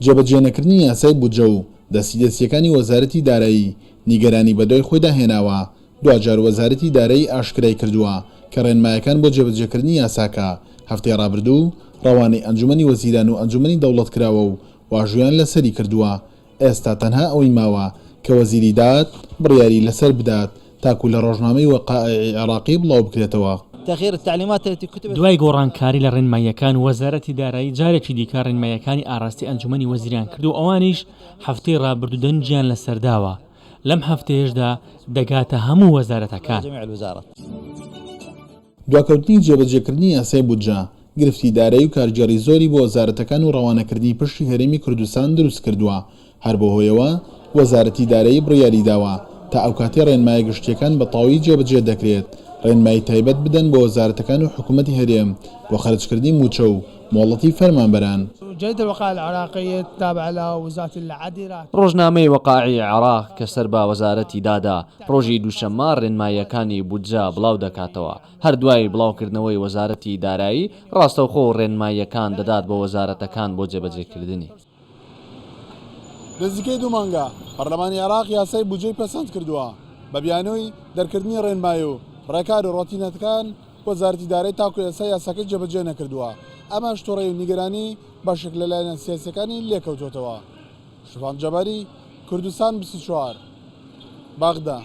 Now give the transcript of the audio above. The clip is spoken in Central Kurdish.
جێبەجێنەکردنی یاسای بودجە و دەستی دەستییەکانی وەزارەتی دارایی نیگەرانی بەدوای خۆیدا هێناوە، دواجار وەزارەتی دارایی ئاشکرای کردووە کە ڕێنمایەکان بۆ جێبەجێکردنی یاساکە هەفتەی ڕابردوو ڕەوانەی ئەنجومەنی وەزیران و ئەنجومەنی دەوڵەت کراوە و واژوویان لەسەری کردووە، ئێستا تەنها ئەوەی ماوە کە وەزیری داد بڕیاری لەسەر بدات تاکو لە ڕۆژنامەی وەقائعی عێڕاقی بڵاوبکرێتەوە. دوای گۆڕانکاری لە ڕێنماییەکان، وەزارەتی دارایی جارێکی دیکە ڕێنماییەکانی ئاراستەی ئەنجومەنی وەزیران کرد و ئەوانیش هەفتەی ڕابردوو دەنگیان لەسەرداوە، لەم هەفتەیەشدا دەگاتە هەموو وەزارەتەکان. دواکەوتنی جێبەجێکردنی یاسای بودجە، گرفتی دارایی و کارگێڕی زۆری بۆ وەزارەتەکان و ڕەوانەکردنی پشکی هەرێمی کوردستان دروستکردووە، هەر بەوهۆیەوە وەزارەتی دارایی بڕیاریداوە تا ئەوکاتەی ڕێنمایە گشتییەکان بە تەواوی جێبەجێ دەکرێت، ڕێنمایی تایبەت بدەن بۆ وەزارەتەکان و حکومەتی هەرێم بۆ خەرجکردنی مووچە و مۆڵەتی فەرمانبەران. ڕۆژنامەی وەقائیعی عێراق کە سەر بە وەزارەتی دادە، ڕۆژی دووشەممە ڕێنماییەکانی بودجە بڵاودەکاتەوە، هەر دوای بڵاوکردنەوەی وەزارەتی دارایی ڕاستەوخۆ ڕێنماییەکان دەدات بە وەزارەتەکان بۆ جێبەجێکردنی. نزیکەی دوو مانگە پەرلەمانی عێراق یاسای بودجەی پەسەند کردووە، بە بیانووی دەرکردنی ڕێنمایی و ڕێکار و ڕۆتینەتکان، وەزارەتی دارایی تاکو ئێستا یاساکەی جێبەجێ نەکردووە، ئەمەش توڕەیی و نیگەرانی بەشێک لە لایەنە سیاسییەکانی لێکەوتووەتەوە. شڤان جەباری، کوردستان 24، بەغدا.